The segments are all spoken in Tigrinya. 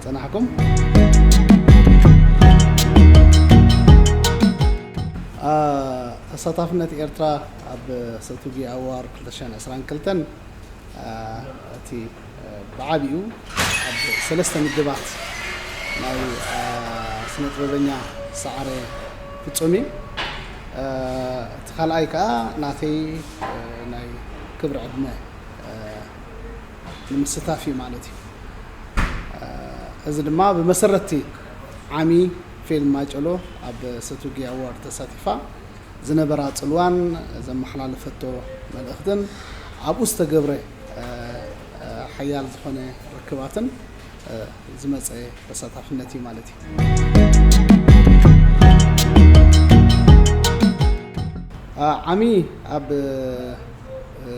ጸናሕኩም። አ፣ ተሳታፍነት ኤርትራ ኣብ ሰቱጊ ኣዋር ክልተ ሽሕን ዕስራን ክልተን፣ አ፣ እቲ፣ አ፣ ብዓቢኡ ኣብ ሰለስተ ምድባት ናይ፣ አ፣ ስነ ጥበበኛ ሰዓረ ፍጹም እዩ። አ፣ እቲ ካልኣይ ከኣ ናተይ፣ አ፣ ናይ ክብሪ ዕድመ፣ አ፣ ንምስታፍ እዩ ማለት እዩ። አ፣ እዚ ድማ ብመሰረትቲ ዓሚ ፊልም ማጨሎ ኣብ ሰቱጊ ኣዋርድ ተሳቲፋ ዝነበራ ጽልዋን ዘመሓላለፈቶ መልእኽትን ኣብኡ ዝተገብረ፣ አ፣ አ፣ ሓያል ዝኾነ ርክባትን፣ አ፣ ዝመጸ ተሳታፍነት እዩ ማለት እዩ። አ፣ ዓሚ ኣብ፣ እ፣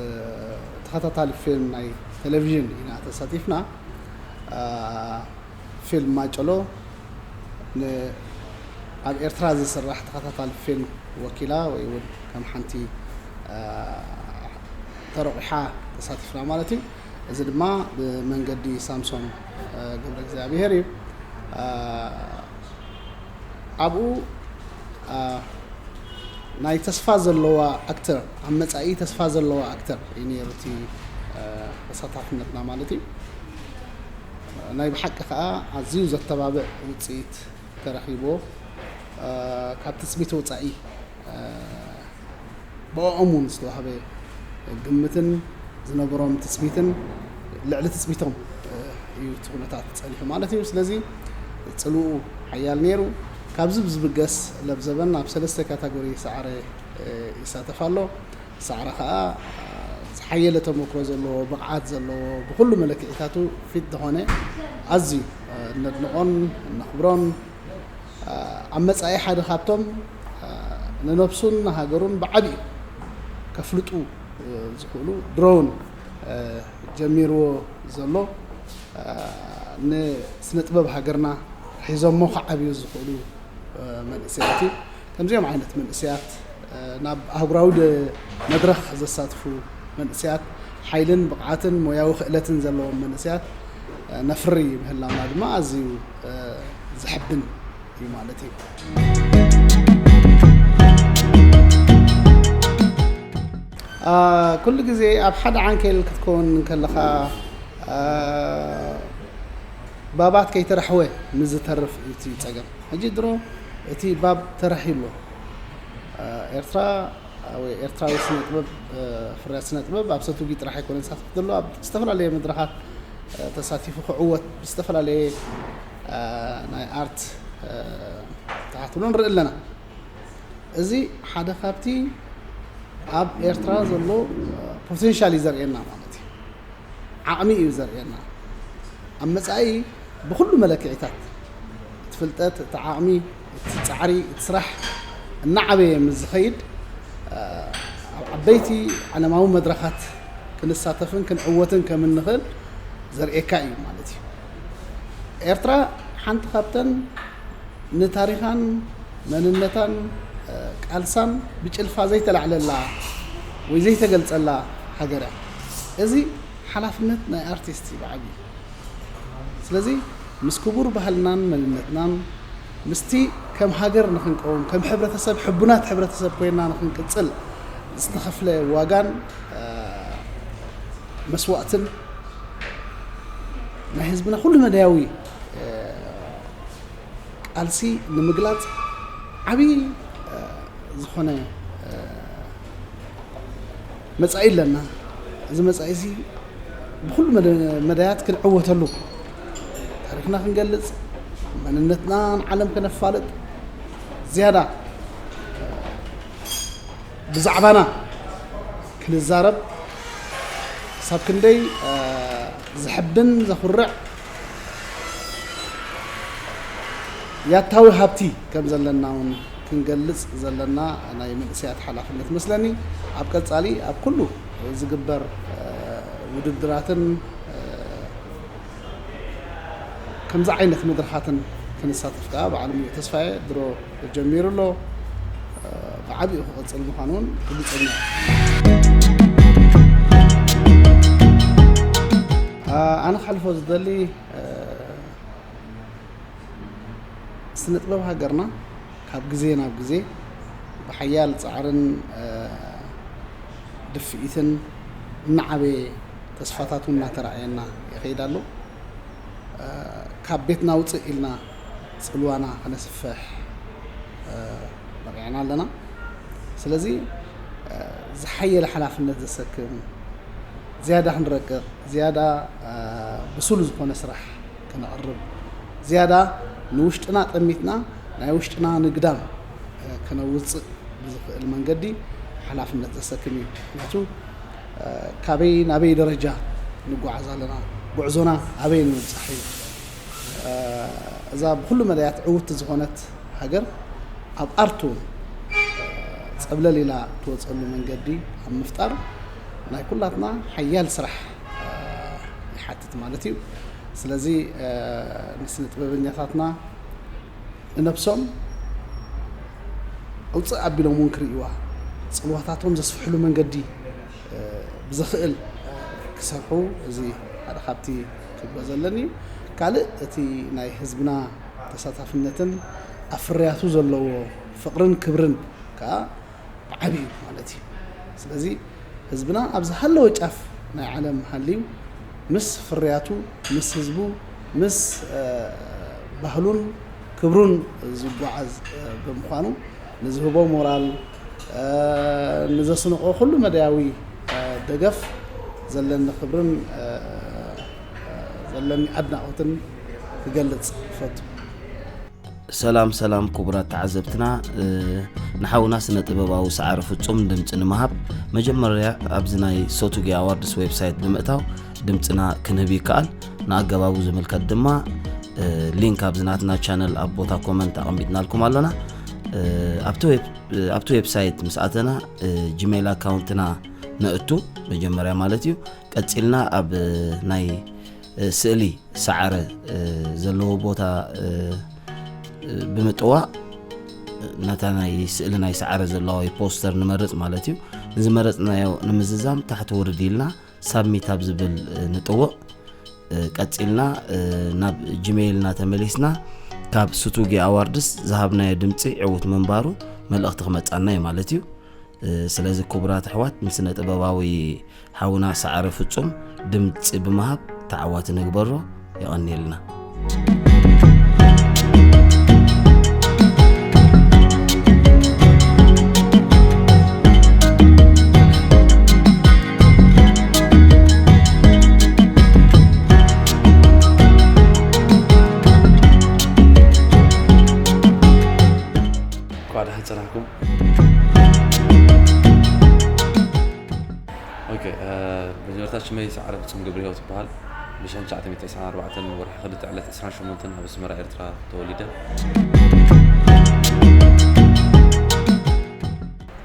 ተኸታታሊ ፊልም ናይ ቴሌቪዥን ኢና ተሳቲፍና። አ፣ ፊልም ማጨሎ ን-፣ ኣብ ኤርትራ ዝስራሕ ተኸታታሊ ፊልም ወኪላ ወይ እውን ከም ሓንቲ፣ አ፣ ተረቑሓ ተሳቲፍና ማለት እዩ። እዚ ድማ ብመንገዲ ሳምሶን፣ አ፣ ገብረ እግዚኣብሔር እዩ። አ፣ ኣብኡ፣ አ፣ ናይ ተስፋ ዘለዋ ኣክተር፣ ኣብ መጻኢ ተስፋ ዘለዋ ኣክተር እዩ ነይሩ እቲ፣ አ፣ ተሳታፍነትና ማለት እዩ። ናይ ብሓቂ ከኣ ኣዝዩ ዘተባብዕ ውጽኢት ተረኺብዎ። አ፣ ካብ ትጽቢት ወጻኢ፣ አ፣ ብኦኦም እውን ዝተዋህበ ግምትን ዝነበሮም ትጽቢትን ልዕሊ ትጽቢቶም፣ እ፣ እዩ እቲ ኩነታት ጸኒሑ ማለት እዩ። ስለዚ ጽልውኡ ሓያል ነይሩ። ካብዚ ብዝብገስ ለብዘበን ኣብ ሰለስተ ካታጎሪ ሰዓረ፣ እ፣ ይሳተፍ ኣሎ። ሰዓረ ከኣ፣ እ፣ ዝሓየለ ተመክሮ ዘለዎ፣ ብቕዓት ዘለዎ፣ ብኹሉ መለክዒታቱ ፊት ዝኾነ ኣዝዩ፣ እ፣ እነድንቖን እነኽብሮን ኣብ መጻኢ ሓደ ካብቶም፣ አ፣ ንነብሱን ንሃገሩን ብዓቢኡ ከፍልጡ፣ እ፣ ዝኽእሉ ድሮውን፣ እ፣ ጀሚርዎ ዘሎ፣ አ፣ ንስነ ጥበብ ሃገርና ሒዞሞ ክዓብዩ ዝኽእሉ፣ እ፣ መንእሰያት እዩ። ከምዚኦም ዓይነት መንእሰያት፣ እ፣ ናብ ኣህጉራዊ ደ-፣ መድረኽ ዘሳትፉ መንእሰያት፣ ሓይልን ብቕዓትን ሞያዊ ክእለትን ዘለዎም መንእሰያት፣ እ፣ ነፍሪ ምህላውና ድማ ኣዝዩ፣ እ፣ ዘሕብን እዩ ማለት እዩ። አ፣ ኩሉ ግዜ ኣብ ሓደ ዓንኬል ክትከውን ከለኻ፣ አ፣ ባባት ከይተራሕወ ምስ ዝተርፍ እዩ እቲ ጸገም። ሕጂ ድሮ እቲ ባብ ተራሕዩ ኣሎ። አ፣ ኤርትራ ወይ ኤርትራዊ ስነ ጥበብ፣ አ፣ ፍርያት ስነ ጥበብ ኣብ ሰቱጊ ጥራሕ ኣይኮነን ዝሳተፍ ዘሎ፣ ኣብ ዝተፈላለየ መድረኻት፣ አ፣ ተሳቲፉ ክዕወት ብዝተፈላለየ፣ አ፣ ናይ ኣርት፣ አ፣ ተሓትሎ ንርኢ ኣለና። እዚ ሓደ ካብቲ ኣብ ኤርትራ ዘሎ፣ አ፣ ፖቴንሻል እዩ ዘርእየና ማለት እዩ። ዓቕሚ እዩ ዘርእየና። ኣብ መጻኢ ብኹሉ መለክዒታት እቲ ፍልጠት፣ እቲ ዓቕሚ፣ እቲ ጻዕሪ፣ እቲ ስራሕ እናዓበየ ምስ ዝኸይድ፣ አ፣ ኣብ ዓበይቲ ዓለማዊ መድረኻት ክንሳተፍን ክንዕወትን ከም እንኽእል ዘርእየካ እዩ ማለት እዩ። ኤርትራ ሓንቲ ካብተን ንታሪኻን መንነታን፣ እ፣ ቃልሳን ብጭልፋ ዘይተላዕለላ ወይ ዘይተገልጸላ ሃገር እያ። እዚ ሓላፍነት ናይ ኣርቲስት እዩ ብዓብዩ። ስለዚ ምስ ክቡር ባህልናን መንነትናን፣ ምስቲ ከም ሃገር ንኽንቀውም፣ ከም ሕብረተሰብ፣ ሕቡናት ሕብረተሰብ ኮይንና ንኽንቅጽል ዝተኸፍለ ዋጋን፣ እ፣ መስዋእትን ናይ ህዝብና ኩሉ መዳያዊ፣ እ፣ ቃልሲ ንምግላጽ ዓብዪ፣ እ፣ ዝኾነ፣ እ፣ መጻኢ ኣለና። እዚ መጻኢ እዚ ብኹሉ መደ-፣ መዳያት ክንዕወተሉ፣ ታሪኽና ክንገልጽ፣ መንነትና ንዓለም ከነፋልጥ፣ ዝያዳ ብዛዕባና ክንዛረብ፣ ክሳብ ክንደይ፣ እ፣ ዘሕብን ዘኹርዕ ያታዊ ሃብቲ ከም ዘለና እውን ክንገልጽ ዘለና ናይ መንእሰያት ሓላፍነት መስለኒ። ኣብ ቀጻሊ ኣብ ኩሉ ዝግበር፣ እ፣ ውድድራትን፣ እ፣ ከምዚ ዓይነት መድረኻትን ክንሳተፍ ከኣ በዓል ሙሉእ ተስፋየ ድሮ ጀሚሩ ኣሎ። እ፣ ብዓቢኡ ክቕጽል ምዃኑ እውን ርግጸኛ እየ። እ፣ ኣነ ክሕልፎ ዝደሊ፣ እ፣ ስነ ጥበብ ሃገርና ካብ ግዜ ናብ ግዜ ብሓያል ጻዕርን፣ እ፣ ድፍኢትን እናዓበየ፣ ተስፋታት እውን እናተራእየና ይኸይድ ኣሎ። እ፣ ካብ ቤትና ውፅእ ኢልና ጽልዋና ከነስፍሕ፣ እ፣ በቒዕና ኣለና። ስለዚ፣ እ፣ ዝሓየለ ሓላፍነት ዘሰክም፣ ዝያዳ ክንረቅቕ፣ ዝያዳ፣ እ፣ ብሱል ዝኾነ ስራሕ ከነቕርብ፣ ዝያዳ ንውሽጥና ጠሚትና ናይ ውሽጥና ንግዳም፣ እ፣ ከነውፅእ ብዝኽእል መንገዲ ሓላፍነት ዘሰክም እዩ። ምክንያቱ፣ እ፣ ካበይ ናበይ ደረጃ ንጓዓዝ ኣለና፣ ጉዕዞና ኣበይ ንምብፃሕ እዩ። እ፣ እዛ ብኩሉ መዳያት ዕውቲ ዝኾነት ሃገር ኣብ ኣርቱ፣ እ፣ ፀብለል ኢላ ትወፀሉ መንገዲ ኣብ ምፍጣር ናይ ኩላትና ሓያል ስራሕ፣ እ፣ ይሓትት ማለት እዩ። ስለዚ፣ እ፣ ንስነ ጥበበኛታትና ንነብሶም ኣውፅእ ኣቢሎም እውን ክርእይዋ፣ ፅልዋታቶም ዘስፍሕሉ መንገዲ፣ እ፣ ብዘኽእል ክሰርሑ፣ እዚ ሓደ ካብቲ ክብሎ ዘለኒ እዩ። ካልእ፣ እቲ ናይ ህዝብና ተሳታፍነትን ኣብ ፍርያቱ ዘለዎ ፍቕርን ክብርን ከዓ ብዓቢኡ ማለት እዩ። ስለዚ ህዝብና ኣብ ዝሃለወ ጫፍ ናይ ዓለም ሃልዩ ምስ ፍርያቱ፣ ምስ ህዝቡ፣ ምስ፣ እ፣ ባህሉን ክብሩን ዝጓዓዝ፣ እ፣ ብምዃኑ ንዝህቦ ሞራል፣ እ፣ ንዘስንቖ ኩሉ መዳያዊ፣ እ፣ ደገፍ ዘለኒ ክብርን፣ እ፣ እ፣ ዘለኒ ኣድናቖትን ክገልጽ እፈቱ። ሰላም ሰላም ክቡራት ተዓዘብትና፣ እ፣ ንሓውና ስነ ጥበባዊ ሰዓረ ፍጹም ድምጺ ንምሃብ መጀመርያ ኣብዚ ናይ ሶቱጊ ኣዋርድስ ዌብሳይት ብምእታው ድምጽና ክንህብ ይከኣል። ንኣገባቡ ዝምልከት ድማ፣ እ፣ ሊንክ ኣብዚ ናትና ቻነል ኣብ ቦታ ኮመንት ኣቐሚጥናልኩም ኣለና። እ፣ ኣብቲ ዌብ-፣ እ፣ ኣብቲ ዌብሳይት ምስ ኣተና፣ እ፣ ጂሜይል ኣካውንትና ነእቱ መጀመርያ ማለት እዩ። ቀጺልና ኣብ፣ እ፣ ናይ፣ እ፣ ስእሊ ሰዓረ፣ እ፣ ዘለዎ ቦታ፣ እ፣ እ፣ ብምጥዋቕ ነታ ናይ ስእሊ ናይ ሰዓረ ዘለዋ ወይ ፖስተር ንመርጽ ማለት እዩ። ንዝመረጽናዮ ንምዝዛም ታሕቲ ውርድ ኢልና ሳብሚት ኣብ ዝብል፣ እ፣ ንጥውቕ። እ፣ ቀጺልና፣ እ፣ ናብ ጂሜይልና ተመሊስና ካብ ስቱጊ ኣዋርድስ ዝሃብናዮ ድምጺ ዕዉት ምንባሩ መልእኽቲ ክመጻና እዩ ማለት እዩ። እ፣ ስለዚ ክቡራት ኣሕዋት ንስነ ጥበባዊ ሓውና ሰዓረ ፍጹም ድምጺ ብምሃብ ተዓዋቲ ንግበሮ። የቐንየልና። እንኳዕ ደሓን ጸናሕኩም። ኦኬ፣ እ፣ መጀመርታ ሽመይ ሰዓረ ፍጹም ገብረህይወት ይበሃል። ብሽሕን ትሽዓተ ሚእትን ዕስራን ኣርባዕተን ወርሒ ክልተ ዕለት ዕስራን ሸሞንተን ኣብ ኣስመራ ኤርትራ ተወሊደ።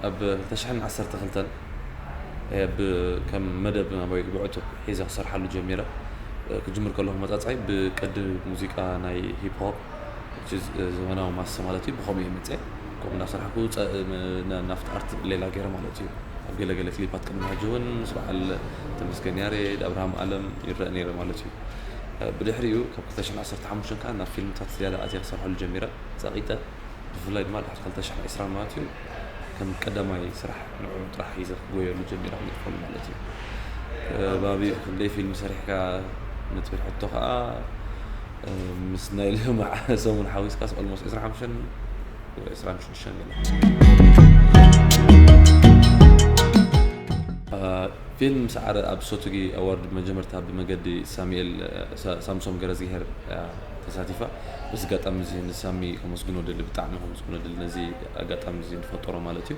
ኣብ ክልተ ሽሕን ዓሰርተ ክልተን፣ እ፣ ብ-፣ ከም መደብ ናባይ ብዕቱብ ሒዘ ክሰርሓሉ ጀሚረ። እ፣ ክጅምር ከለኹ መጻጻይ ብቅዲ ሙዚቃ ናይ ሂፕ ሆፕ፣ which is፣ እ፣ ዘመናዊ ማስ ማለት እዩ። ብኸምኡ እየ መጽየ። ከምኡ እናሰርሕኩ ጸ-፣ ም-፣ ና-፣ ናፍቲ ኣርት ሌላ ገይረ ማለት እዩ። ኣብ ገለ ገለ ክሊፓት ቅድሚ ሕጂ እውን ምስ በዓል ተመስገን ያሬድ፣ ኣብርሃም ኣለም ይረአ ነይረ ማለት እዩ። እ፣ ብድሕሪኡ ካብ ክልተ ሽሕን ዓሰርተ ሓሙሽተን ከኣ ናብ ፊልምታት ዝያዳ ኣትየ ክሰርሐሉ ጀሚረ። ጸቒጠ። ብፍላይ ድማ ድሕሪ ክልተ ሽሕን ዕስራን ማለት እዩ፣ ከም ቀዳማይ ስራሕ ንዕኡ ጥራሕ ሒዘ ክጎየሉ ጀሚረ ክነጥፈሉ ማለት እዩ። እ፣ ባቢ ክንደይ ፊልም ሰሪሕካ ንትብል ሕቶ ከኣ፣ እ፣ ምስ ናይ ልማዕ ሰሙን ሓዊስካስ ኦልሞስት ዕስራን ሓሙሽተን ወይ ዕስራን ሽዱሽተን ገለ። እ፣ ፊልም ሰዓረ ኣብ ሶቱጊ ኣዋርድ መጀመርታ ብመገዲ ሳሙኤል፣ እ፣ ሳ-፣ ሳምሶም ገረዝግሄር እያ ተሳቲፋ። በዚ ኣጋጣሚ እዚ ንሳሚ ከመስግኖ ደሊ፣ ብጣዕሚ ከመስግኖ ደሊ ነዚ ኣጋጣሚ እዚ ንፈጠሮ ማለት እዩ።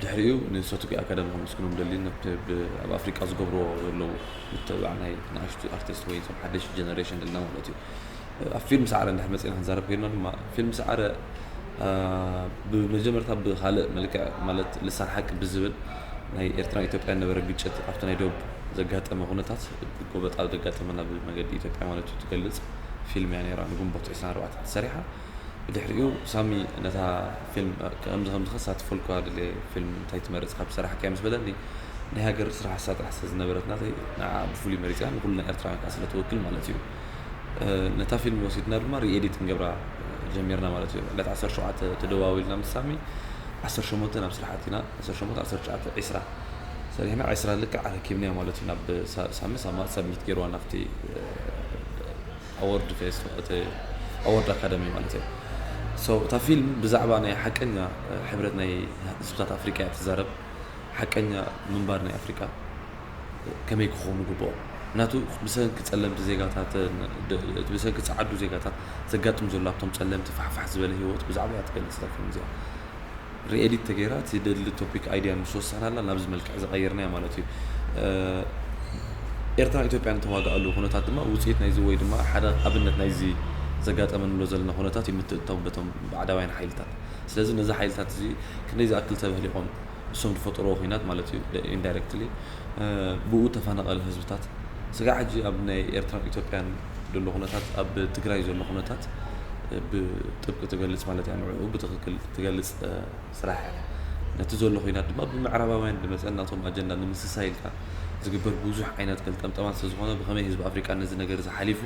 ድሕሪኡ ንሶቱጊ ኣካዳሚ ከመስግኖም ደሊ፣ ነቲ ብ-፣ ኣብ ኣፍሪቃ ዝገብርዎ ዘለዉ ምትብባዕ ናይ ንኣሽቱ ኣርቲስት ወይ እዞም ሓደሽቲ ጀነሬሽን ደልና ማለት እዩ። ኣብ ፊልም ሰዓረ እንድሕር መጺእና ክንዛረብ ኮይንና ድማ፣ ፊልም ሰዓረ፣ አ፣ ብመጀመርታ ብኻልእ መልክዕ፣ ማለት ልሳን ሓቂ ብዝብል ናይ ኤርትራን ኢትዮጵያን ነበረ ግጭት፣ ኣብቲ ናይ ዶብ ዘጋጠመ ኩነታት፣ ጎበጣ ዘጋጠመና ብመገዲ ኢትዮጵያ ማለት እዩ፣ ትገልጽ ፊልም እያ ነይራ፣ ንግንቦት ዕስራን ኣርባዕተን ተሰሪሓ። ብድሕሪኡ ሳሚ ነታ ፊልም፣ ከምዚ ከምዚ ከሳትፈልኩ ደልየ፣ ፊልም እንታይ ትመርጽ ካብ ዝሰራሕካዮ ምስ በለኒ፣ ናይ ሃገር ስራሕ እሳ ጥራሕ ስለ ዝነበረት ናተይ፣ ንዓ ብፍሉይ መሪጸያ፣ ንኩልና ኤርትራውያን ከኣ ስለ ትውክል ማለት እዩ። እ፣ ነታ ፊልም ወሲድና ድማ ሪኤዲት ክንገብራ፣ እ፣ ጀሚርና ማለት እዩ። ዕለት ዓሰርተ ሸውዓተ ተደዋዊልና ምስ ሳሚ ዓሰርተ ሸሞንተ ናብ ስራሕ ኣቲና፣ ዓሰርተ ሸሞንተ፣ ዓሰርተ ትሽዓተ፣ ዕስራ ሰሪሕና፣ ዕስራ ልክዕ ኣረኪብናዮ ማለት እዩ። ናብ ሳ- ሳሚ ሳማ ሰብሚት ገይርዋ ናብቲ ኣወርድ ፌስት፣ እቲ ኣወርድ ኣካዳሚ ማለት እዩ። So እታ ፊልም ብዛዕባ ናይ ሓቀኛ ሕብረት ናይ ህዝብታት ኣፍሪቃ እያ ትዛረብ። ሓቀኛ ምንባር ናይ ኣፍሪቃ ከመይ ክኸውን ግብኦ ናቱ ብሰንኪ ጸለምቲ ዜጋታት፣ ብሰንኪ ጸዓዱ ዜጋታት ዘጋጥም ዘሎ ኣብቶም ጸለምቲ ፋሕፋሕ ዝበለ ህይወት ብዛዕባ እያ ትገልጽ እታ ፊልም እዚኣ። ሪኤዲት ተገይራ እቲ ደሊ ቶፒክ ኣይዲያ ምስ ወሰናላ ናብዚ መልክዕ ዝቐየርናያ ማለት እዩ። ኤርትራን ኢትዮጵያን ተዋጋእሉ ኩነታት ድማ ውፅኢት ናይዚ ወይ ድማ ሓደ ኣብነት ናይዚ ዘጋጠመ ንብሎ ዘለና ኩነታት እዩ ምትእትታው በቶም ባዕዳውያን ሓይልታት። ስለዚ ነዚ ሓይልታት እዚ ክንደይ ዝኣክል ተበህሊቖም እሶም ዝፈጠርዎ ኩናት ማለት እዩ ኢንዳይረክትሊ ብኡ ተፈናቐለ ህዝብታት። ስጋዕ ሕጂ ኣብ ናይ ኤርትራን ኢትዮጵያን ዘሎ ኩነታት፣ ኣብ ትግራይ ዘሎ ኩነታት ብጥብቂ ትገልፅ ማለት እያ። ንዕኡ ብትኽክል ትገልፅ ስራሕ እያ። ነቲ ዘሎ ኩናት ድማ ብምዕራባውያን ዝመፀ ናቶም ኣጀንዳ ንምስሳይ ኢልካ ዝግበር ብዙሕ ዓይነት ገልጠምጠማት ስለዝኾነ ብኸመይ ህዝቢ ኣፍሪቃ ነዚ ነገር እዚ ሓሊፉ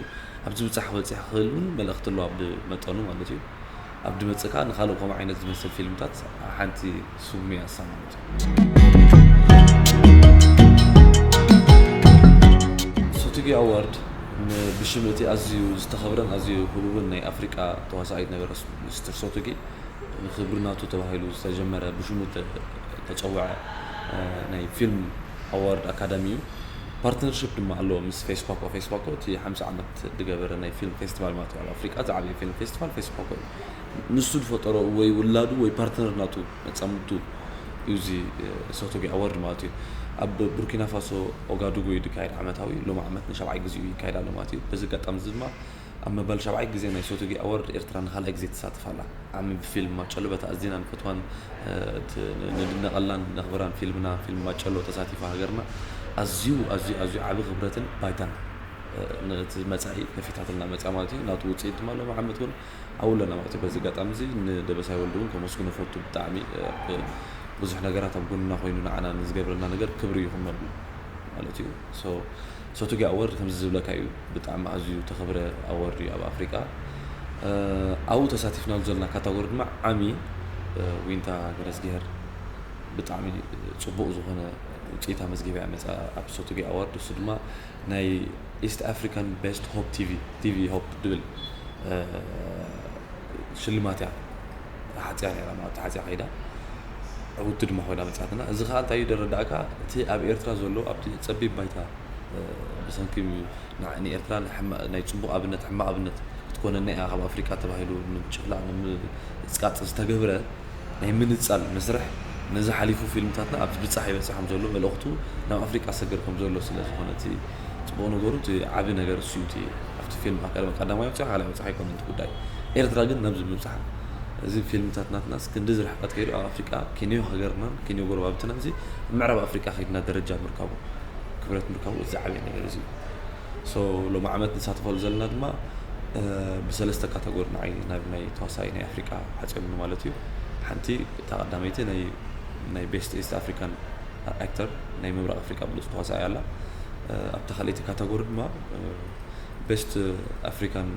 ኣብዚ ብፃሕ ክበፅሕ ክኽእል እውን መልእኽቲ ኣለዋ ብመጠኑ ማለት እዩ። ኣብ ድመፅእ ከዓ ንካልእ ከምኡ ዓይነት ዝመስል ፊልምታት ሓንቲ ስጉሚ እያ እሳ ማለት እዩ። ሶቲጊ ኣዋርድ ብሽም እቲ ኣዝዩ ዝተኸብረን ኣዝዩ ህቡብን ናይ ኣፍሪቃ ተዋሳኣይ ዝነበረ ሚስተር ሶቲጊ ንክብሪ ናቱ ተባሂሉ ዝተጀመረ ብሽሙ ተፀውዐ ናይ ፊልም ኣዋርድ ኣካዳሚ እዩ። ፓርትነርሽፕ ድማ ኣለዎ ምስ ፌስፓኮ። ፌስፓኮ እቲ ሓምሳ ዓመት ዝገበረ ናይ ፊልም ፌስቲቫል ማለት እዩ። ኣብ ኣፍሪቃ ዝዓበየ ፊልም ፌስቲቫል ፌስፓኮ እዩ። ንሱ ዝፈጠሮ ወይ ውላዱ ወይ ፓርትነር ናቱ መፃምድቱ እዩ እዚ ሶቶጊ ኣዋርድ ማለት እዩ። ኣብ ቡርኪና ፋሶ ኦጋዱጉ እዩ ዝካየድ ዓመታዊ። ሎሚ ዓመት ንሻብዓይ ግዜ እዩ ይካየድ ኣሎ ማለት እዩ። በዚ ኣጋጣሚ እዚ ድማ ኣብ መባል ሻብዓይ ግዜ ናይ ሶቶጊ ኣዋርድ ኤርትራ ንካልኣይ ግዜ ትሳተፍ ኣላ። ዓሚ ብፊልም ማጨሎ በታ ኣዚና ንፈትዋን ንድነቐላን ነኽብራን ፊልምና ፊልም ማጨሎ ተሳቲፋ ሃገርና ኣዝዩ ኣዝዩ ኣዝዩ ዓቢ ክብረትን ባይታን ነቲ መጻኢ ከፊታትልና መጻ ማለት እዩ። ናቱ ውጽኢት ድማ ሎም ዓመት እውን ኣብኡ ኣለና ማለት እዩ። በዚ ኣጋጣሚ እዚ ንደበሳይ ወልዱ እውን ከመስግኖ ፈቱ። ብጣዕሚ ብዙሕ ነገራት ኣብ ጎንና ኮይኑ ንዓና ንዝገብረልና ነገር ክብሪ ይኹን ነብሉ ማለት እዩ። ሶቱጊ ኣወርድ ከምዚ ዝብለካ እዩ። ብጣዕሚ ኣዝዩ ተኸብረ ኣወርድ እዩ ኣብ ኣፍሪቃ። ኣብኡ ተሳቲፍናሉ ዘለና ካታጎሪ ድማ ዓሚ ዊንታ ገረዝግሄር ብጣዕሚ ጽቡቕ ዝኾነ ውፅኢት ኣመዝጊባ እያ መፃ ኣብ ሶቱጊ ኣዋርድ። እሱ ድማ ናይ ኢስት ኣፍሪካን ቤስት ሆፕ ቲቪ ቲቪ ሆፕ ድብል ሽልማት እያ ተሓፅያ ነራ ማለት ተሓፅያ ከይዳ ዕውቲ ድማ ኮይና መፅኣትና። እዚ ከዓ እንታይ እዩ ደረዳእካ እቲ ኣብ ኤርትራ ዘሎ ኣብቲ ፀቢብ ባይታ ብሰንኪ ንኤርትራ ናይ ፅቡቅ ኣብነት ሕማቅ ኣብነት ክትኮነና እያ ካብ ኣፍሪቃ ተባሂሉ ንምጭፍላቅ ንምፅቃጥ ዝተገብረ ናይ ምንፃል መስርሕ ነዚ ሓሊፉ ፊልምታትና ኣብ ብፃሕ ይበፅሕ ከም ዘሎ መልእኽቱ ናብ ኣፍሪቃ ሰገር ከም ዘሎ ስለ ዝኾነ እቲ ፅቡቅ ነገሩ እቲ ዓቢ ነገር እሱ እዩ። ኣብቲ ፊልም ቀዳማይ ወፅያ ካልኣይ ወፅያ ኣይኮነ እቲ ጉዳይ ኤርትራ ግን ናብዚ ምብፅሓ እዚ ፊልምታት ናትናስ ክንዲ ዝርሕቀት ከይዱ ኣብ ኣፍሪቃ ኬንዮ ሃገርናን ኬንዮ ጎረባብትና እዚ ምዕራብ ኣፍሪቃ ከይድና ደረጃ ምርካቡ ክብረት ምርካቡ እዚ ዓብየ ነገር እዚ ሶ ሎም ዓመት ንሳተፈሉ ዘለና ድማ ብሰለስተ ካተጎሪ ንዓይ ናብ ናይ ተዋሳይ ናይ ኣፍሪቃ ሓፂኦምኒ ማለት እዩ። ሓንቲ እታ ቀዳመይቲ ናይ ቤስት ኢስት ኣፍሪካን ኣክተር ናይ ምብራቅ ኣፍሪቃ ብሉፅ ተዋሳይ ኣላ። ኣብታ ካልኣይቲ ካተጎሪ ድማ ቤስት ኣፍሪካን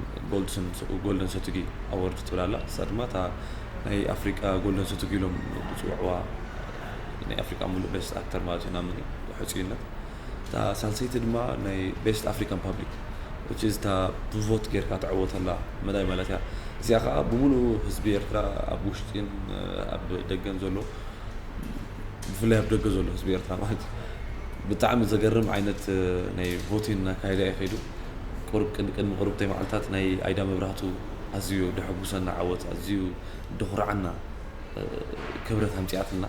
ጎልደን ሰቱጊ ኣወርድ ትብል ኣላ። እሳ ድማ እታ ናይ ኣፍሪቃ ጎልደን ሰቱጊ ኢሎም ዝፅውዕዋ ናይ ኣፍሪቃ ሙሉእ ቤስት ኣክተር ማለት እዩ ናብ ሕፅዩነት። እታ ሳልሰይቲ ድማ ናይ ቤስት ኣፍሪካን ፓብሊክ እታ ብቮት ጌርካ ትዕወተላ መዳይ ማለት እያ። እዚኣ ከዓ ብምሉእ ህዝቢ ኤርትራ ኣብ ውሽጢን ኣብ ደገን ዘሎ ብፍላይ ኣብ ደገ ዘሎ ህዝቢ ኤርትራ ማለት ብጣዕሚ ዘገርም ዓይነት ናይ ቮቲን እናካየደ እዩ ከይዱ። ቁሩብ ቅድሚ ቅድሚ ቁሩብተይ መዓልታት ናይ ኣይዳ መብራህቱ ኣዝዩ ደሐጉሰና ዓወት ኣዝዩ ደኹርዓና ክብረት ኣምፂኣትና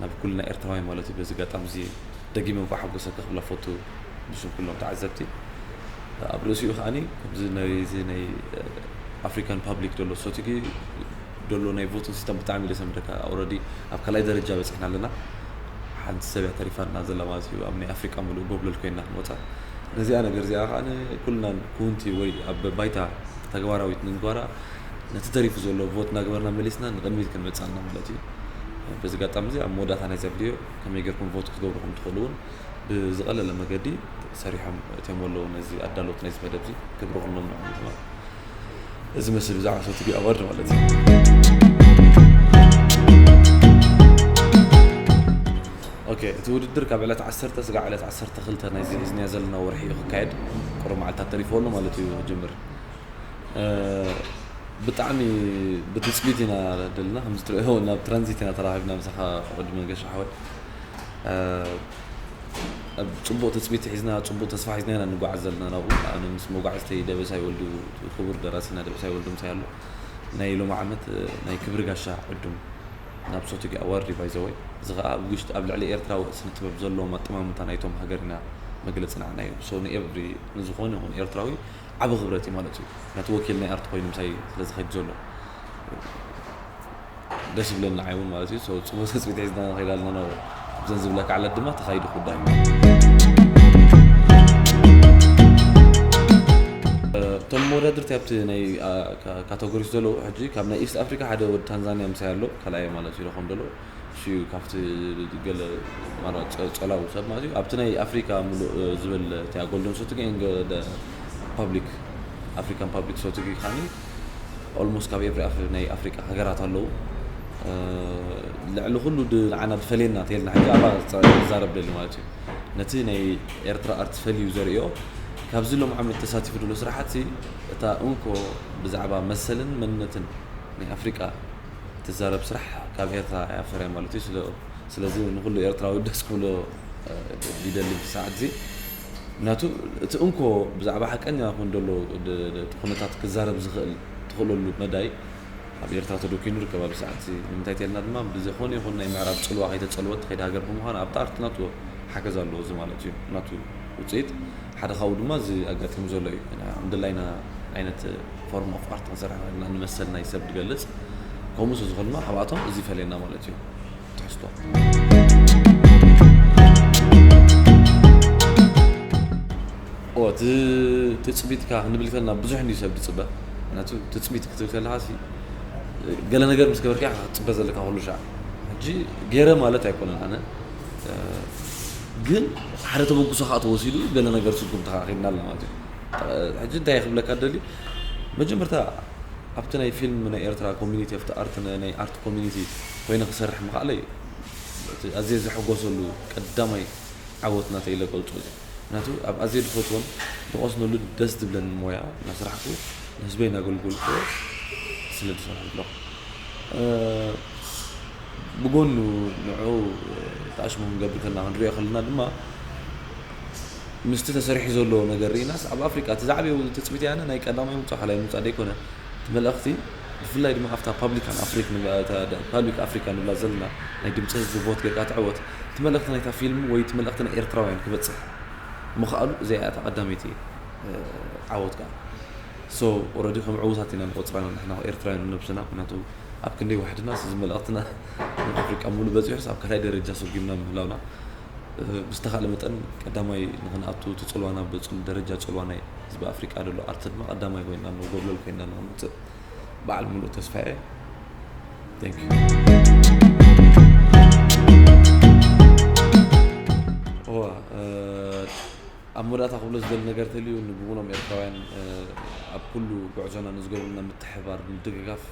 ናብ ኩልና ኤርትራውያን ማለት እዩ። በዚ ኣጋጣሚ እዚ ደጊመ እንኳዕ ሓጎሰካ ክብላ ፈቱ ብስም ኩሎም ተዓዘብቲ። ኣብ ርእሲኡ ከዓኒ ከምዚ ናይዚ ናይ ኣፍሪካን ፓብሊክ ደሎ ሶቲጊ ደሎ ናይ ቮቲንግ ሲስተም ብጣዕሚ ደሰምረካ ኣውረዲ ኣብ ካልኣይ ደረጃ በፂሕና ኣለና። ሓንቲ ሰብ እያ ተሪፋና ዘላ ማለት እዩ ኣብ ናይ ኣፍሪቃ ሙሉእ ጎብለል ኮይና ክንወፃ ነዚኣ ነገር እዚኣ ከዓ ኩልና ክውንቲ ወይ ኣብ ባይታ ተግባራዊት ንንጓራ ነቲ ተሪፉ ዘሎ ቮት እናገበርና መሊስና ንቅድሚት ክንመፅእ ኣለና ማለት እዩ። በዚ ኣጋጣሚ እዚ ኣብ መወዳእታ ናይዛ ቪድዮ ከመይ ጌርኩም ቮት ክትገብሩ ከም ትኽእሉ እውን ብዝቐለለ መገዲ ሰሪሖም እትዮም ኣለዉ ነዚ ኣዳሎት ናይዚ መደብ እዚ ክብሪ ኩሎም ንዕኦም ይኹን። እዚ መስል ብዛዕባ ሶትጊ ኣዋርድ ማለት እዩ። ኦኬ፣ እቲ ውድድር ካብ ዕለት ዓሰርተ ስጋዕ ዕለት ዓሰርተ ክልተ ናይዚ ሒዝናዮ ዘለና ወርሒ እዩ ክካየድ። ቁሩብ መዓልታት ተሪፎ ኣሎ ማለት እዩ ክጅምር። እ፣ ብጣዕሚ ብትጽቢት ኢና ደልና፣ ከምዚ ትርእዮ ናብ ትራንዚት ኢና ተራኺብና ምሳኻ ወዲ መንገሻ ሓወይ። እ፣ ኣብ ጽቡቕ ትጽቢት ሒዝና፣ ጽቡቕ ተስፋ ሒዝና ኢና ንጓዓዝ ዘለና ናብኡ። ኣነ ምስ መጓዕዝተይ ደበሳይ ወልዱ፣ ክቡር ደራሲና ደበሳይ ወልዱ ምሳይ ኣሎ። ናይ ሎሚ ዓመት፣ እ፣ ናይ ክብሪ ጋሻ ዕዱም ናብ ሶትጊ ኣዋርድ እዩ ባይዘወይ። እዚ ኸኣ ኣብ ውሽጢ፣ ኣብ ልዕሊ ኤርትራዊ ስነ ጥበብ ዘለዎም ኣጠማምታ ናይቶም ሃገርና መግለጺ ንዓና እዩ። So ንኤቭሪ፣ ንዝኾነ ይኹን ኤርትራዊ ዓቢ ክብረት እዩ ማለት እዩ። ነቲ ወኪል ናይ ኣርት ኮይኑ ምሳይ ስለ ዝኸይድ ዘሎ ደስ ይብለኒ ንዓይ እውን ማለት እዩ። So ጽቡቕ ትጽቢት ሒዝና ንኸይድ ኣለና። ናብኡ ኣብዘን ዝብለካ ዕለት ድማ ተኻይዱ ክውዳእ እዩ። እቶም መወዳድርቲ ኣብቲ ናይ፣ ኣ፣ ካ-፣ ካተጎሪስ ዘለዉ ሕጂ ካብ ናይ ኢስት ኣፍሪካ ሓደ ወዲ ታንዛንያ ምሳይ ኣሎ፣ ካልኣይ ማለት እዩ ረኾም ዘሎ። እሱ እዩ ካብቲ ገለ ማራ ጸ-፣ ጸላው ሰብ ማለት እዩ። ኣብቲ ናይ ኣፍሪካ ምሉእ፣ እ፣ ዝብል እቲ ጎልደን ሶትጊ ኤንድ ደ ፓብሊክ፣ ኣፍሪካን ፓብሊክ ሶትጊ ካኒ ኦልሞስት ካብ ኤቭሪ ኣፍ-፣ ናይ ኣፍሪካ ሃገራት ኣለዉ። እ፣ ልዕሊ ኩሉ ድ-፣ ንዓና ድፈልየና ተልና ሕጂ ኣብኣ ጸ-፣ ክዛረብ ደሊ ማለት እዩ። ነቲ ናይ ኤርትራ ኣርት ፈልዩ ዘርእዮ ካብዚ ሎም ዓመት ተሳቲፉ ዘሎ ስራሓት እታ እንኮ ብዛዕባ መሰልን መንነትን ናይ ኣፍሪቃ ትዛረብ ስራሕ ካብ ኤርትራ እያ ፈርያ ማለት እዩ። ስለ-፣ ስለዚ ንኩሉ ኤርትራዊ ደስ ክብሎ፣ እ፣ ይደሊ ብሰዓት እዚ። ምክንያቱ እቲ እንኮ ብዛዕባ ሓቀኛ ይኹን ዘሎ ድ-፣ ድ-፣ እቲ ኩነታት ክዛረብ ዝኽእል ትኽእለሉ መዳይ ኣብ ኤርትራ ተደኪኑ ይርከብ ኣብዚ ሰዓት እዚ። ንምንታይ ተልና ድማ ብዝኾነ ይኹን ናይ ምዕራብ ጽልዋ ከይተጸልወት ትኸይድ ሃገር ብምዃን ኣብቲ ኣርት ናቱ ሓገዝ ኣለዎ። እዚ ማለት እዩ ናቱ ውጽኢት። ሓደ ካብኡ ድማ እዚ ኣጋጢሙ ዘሎ እዩ። እና ምድላይና ዓይነት ፎርም ኦፍ ኣርት ክንሰርሕ ንኽእል ኢና፣ ንመሰል ናይ ሰብ ዝገልጽ። ከምኡ ስለ ዝኾነ ድማ ካብኣቶም እዚ ይፈልየና ማለት እዩ። ትሕዝቶ። ኦ፣ እቲ ትጽቢትካ ክንብል ከለና ብዙሕ እንድዩ ሰብ ዝጽበ። ምክንያቱ ትጽቢት ክትብል ከለኻ ሲ፣ ገለ ነገር ምስ ገበርካ ኢኻ ክትጽበ ዘለካ ኩሉ ሻዕ። ሕጂ ገይረ ማለት ኣይኮነን ኣነ። እ፣ ግን ሓደ ተበግሶ ከዓ ተወሲዱ ገለ ነገር ስጉምቲ ከዓ ኸይድና ኣለና ማለት እዩ። ሕጂ እንታይ ክብለካ ደሊ፣ መጀመርታ ኣብቲ ናይ ፊልም ናይ ኤርትራ ኮሚኒቲ፣ ኣብቲ ኣርት፣ ናይ ኣርት ኮሚኒቲ ኮይነ ክሰርሕ ምኽኣለይ እቲ ኣዝየ ዝሕጎሰሉ ቀዳማይ ዓወት ናተይ ኢለ ገልጾ እዩ። ምክንያቱ ኣብ ኣዝየ ዝፈትዎን ዝቐስነሉ ደስ ዝብለኒ ሞያ እናሰራሕኩ ንህዝበይ እናገልገልኩ ስለ ዝሰርሕ ኣለኹ። እ፣ ብጎኑ ንዕኡ ተኣሽሙ ክንገብር ከለና ክንሪኦ ከለና ድማ ምስቲ ተሰሪሑ ዘሎ ነገር ርኢናስ ኣብ ኣፍሪቃ እቲ ዝዓበየ ትጽቢት ያነ ናይ ቀዳማይ ምውጻእ ካልኣይ ምውጻእ ደይኮነ እቲ መልእኽቲ ብፍላይ ድማ ኣብታ ፓብሊካን ኣፍሪክ ንብላ-፣ እታ ደ-፣ ፓብሊክ ኣፍሪካ ንብላ ዘለና ናይ ድምፂ ህዝቢ ቮት ጌርካ ትዕወት እቲ መልእኽቲ ናይታ ፊልም ወይ እቲ መልእኽቲ ናይ ኤርትራውያን ክበፅሕ ምኽኣሉ እዚኣ እያ እታ ቀዳመይቲ፣ እ፣ ዓወት ከዓ። So already ከም ዕዉታት ኢና ንቆፅራ ንሕና ኤርትራውያን ነብስና፣ ምክንያቱ ኣብ ክንደይ ዋሕድና እዚ መልእኽትና ንኣፍሪቃ ሙሉ በፂሑስ ኣብ ካልኣይ ደረጃ ሰጉምና ምህላውና፣ እ፣ ብዝተኻእለ መጠን ቀዳማይ ንኽንኣቱ እቲ ፅልዋና ብፅል-፣ ደረጃ ፅልዋ ናይ ህዝቢ ኣፍሪቃ ዘሎ ኣርት ድማ ቀዳማይ ኮይና ንጎብለል ኮይና ንኽንውፅእ በዓል ሙሉእ ተስፋ እየ። Thank you። እዋ፣ እ፣ ኣብ መወዳእታ ክብሎ ዝደሊ ነገር ተልዩ ንብሙሎም ኤርትራውያን፣ እ፣ ኣብ ኩሉ ጉዕዞና ንዝገብሩልና ምትሕባር፣ ምድግጋፍ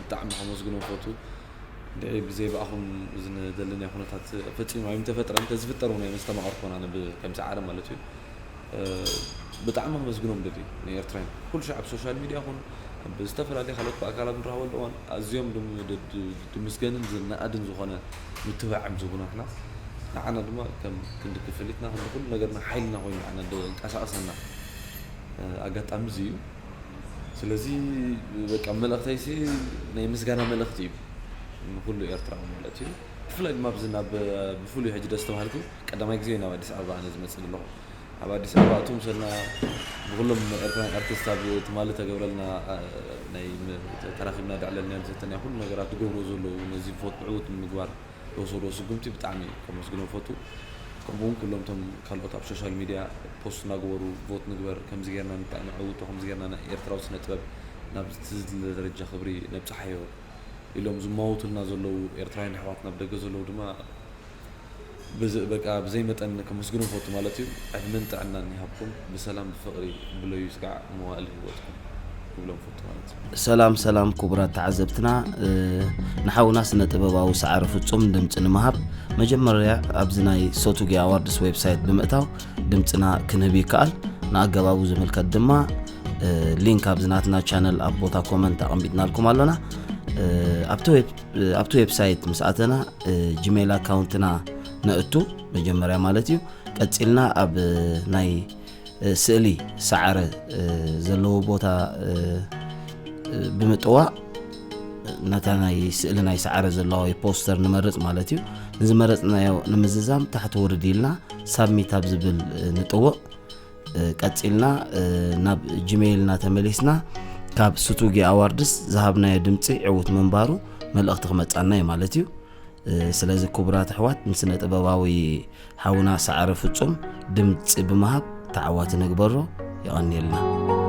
ብጣዕሚ ከመስግኖም ፈቱ። እንድዒ ብዘይ ብኣኹም እዚ ንደለናዮ ኩነታት ፈጺሙ ኣይምተፈጥረን። እንተዝፍጠር እውን ኣይመስተማቐርኩን ኣነ ብ-፣ ከምዚ ዓለም ማለት እዩ። እ፣ ብጣዕሚ ከመስግኖም ደሊ ንኤርትራውያን። ኩሉ ሻዕ ኣብ ሶሻል ሚድያ ይኹን ኣብ ዝተፈላለየ ካልኦት ብኣካል ኣብ ንራኸበሉ እዋን ኣዝዮም ድም-፣ ድ-፣ ድ-፣ ድምስገንን ዝነኣድን ዝኾነ ምትብባዕ እዮም ዝህቡና ንሕና። ንዓና ድማ ከም ክንዲ ክፍሊትና፣ ክንዲ ኩሉ ነገርና ሓይልና ኮይኑ ንዓና ደንቀሳቕሰና፣ እ፣ ኣጋጣሚ እዚ እዩ። ስለዚ በቃ መልእኽተይሲ ናይ ምስጋና መልእኽቲ እዩ ንኩሉ ኤርትራዊ ማለት እዩ። ብፍላይ ድማ ኣብዚ ናብ፣ ብፍሉይ ሕጂ ደስ ተባሃልኩ ቀዳማይ ግዜ ናብ ኣዲስ ኣበባ ኣነ ዝመጽእ ዘለኹ። ኣብ ኣዲስ ኣበባ እቱ ምሰልና ብኩሎም ኤርትራውያን ኣርቲስት ኣብ ትማሊ ተገብረልና፣ እ፣ ናይ ም-፣ ተራኺብና ደዕለልና ዘተና ኩሉ ነገራት ዝገብርዎ ዘለዉ ነዚ ፎት ዕዉት ንምግባር ዝወሰድዎ ስጉምቲ ብጣዕሚ ከመስግኖም ፈቱ። ከምኡ እውን ኩሎም እቶም ካልኦት ኣብ ሶሻል ሚድያ ፖስት እናገበሩ ቮት ንግበር፣ ከምዚ ጌርና ንጣዕ ንዕውቶ፣ ከምዚ ጌርና ንኤርትራዊ ስነ ጥበብ ናብ ዝትዝድለ ደረጃ ክብሪ ነብጽሓዮ ኢሎም ዝማወቱልና ዘለዉ ኤርትራውያን ኣሕዋትና ኣብ ደገ ዘለዉ ድማ ብዝ-፣ በቃ ብዘይ መጠን ከመስግኖም ፈቱ ማለት እዩ። ዕድመን ጥዕናን ይሃብኩም፣ ብሰላም ብፍቕሪ ብለዩ ስጋዕ መዋእል ህይወትኩም። ክብሎም ፈቱ ማለት እዩ። ሰላም ሰላም ክቡራት ተዓዘብትና፣ ንሓውና ስነ ጥበባዊ ሰዓረ ፍጹም ድምፂ ንምሃብ መጀመርያ ኣብዚ ናይ ሶቱጊ ኣዋርድስ ዌብሳይት ብምእታው ድምፅና ክንህብ ይከኣል። ንኣገባቡ ዝምልከት ድማ ሊንክ ኣብዚ ናትና ቻነል ኣብ ቦታ ኮመንት ኣቐሚጥናልኩም ኣሎና። ኣብቲ ዌብሳይት ምስ ኣተና ጂሜል ኣካውንትና ነእቱ መጀመርያ ማለት እዩ። ቀፂልና ኣብ ናይ ስእሊ ሰዓረ ዘለዎ ቦታ ብምጥዋቕ ነታ ናይ ስእሊ ናይ ሰዓረ ዘለዋ ወይ ፖስተር ንመርፅ ማለት እዩ። ንዝመረፅናዮ ንምዝዛም ታሕቲ ውርድ ኢልና ሳብሚት ኣብ ዝብል ንጥውቕ። ቀፂልና ናብ ጂሜይልና ተመሊስና ካብ ሱቱጊ ኣዋርድስ ዝሃብናዮ ድምፂ ዕዉት ምንባሩ መልእኽቲ ክመፃና እዩ ማለት እዩ። ስለዚ ክቡራት ኣሕዋት ንስነ ጥበባዊ ሓውና ሰዓረ ፍጹም ድምፂ ብምሃብ ተዓዋቲ ንግበሮ። የቐንየልና።